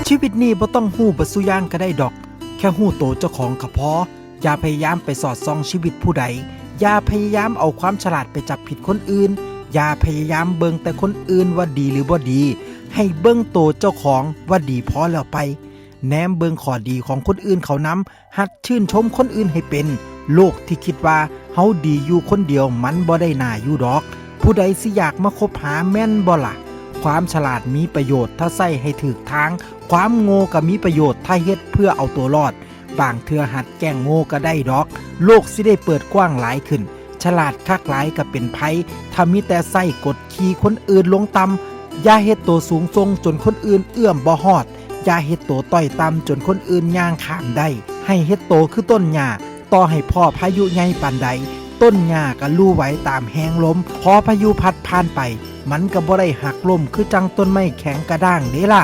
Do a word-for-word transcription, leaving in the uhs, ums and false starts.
ชีวิตนี้บ่ต้องฮู้เบิดซุอย่างก็ได้ดอก แค่ฮู้โตเจ้าของก็พอ อย่าพยายามไปสอดส่องชีวิตผู้ใด อย่าพยายามเอาความฉลาดไปจับผิดคนอื่น อย่าพยายามเบิ่งแต่คนอื่นว่าดีหรือบ่ดี ให้เบิ่งโตเจ้าของว่าดีพอแล้วไป แนมเบิ่งข้อดีของคนอื่นเขานำ หัดชื่นชมคนอื่นให้เป็น โลกที่คิดว่าเฮาดีอยู่คนเดียวมันบ่ได้น่าอยู่ดอก ผู้ใดสิอยากมาคบหาแม่นบ่ล่ะ ความฉลาดมีประโยชน์ถ้าใช้ให้ถูกทาง ความโง่ก็มีประโยชน์ถ้าเฮ็ดเพื่อเอาตัวรอด บางเทื่อหัดแกล้งโง่ก็ได้ดอก โลกสิได้เปิดกว้างหลายขึ้น ฉลาดคักหลายก็เป็นภัย ถ้ามีแต่ใช้กดขี่คนอื่นลงต่ำ อย่าเฮ็ดโตสูงส่งจนคนอื่นเอื้อมบ่ฮอด อย่าเฮ็ดโตต้อยต่ำจนคนอื่นย่างข้ามได้ ให้เฮ็ดโตคือต้นหญ้า ต่อให้พ้อพายุใหญ่ปานใด ต้นหญ้าก็ลู่ไหวตามแฮงลม พอพายุพัดผ่านไป มันก็บ่ได้หักล้มคือจั่งต้นไม้แข็งกระด้างเด้ล่ะ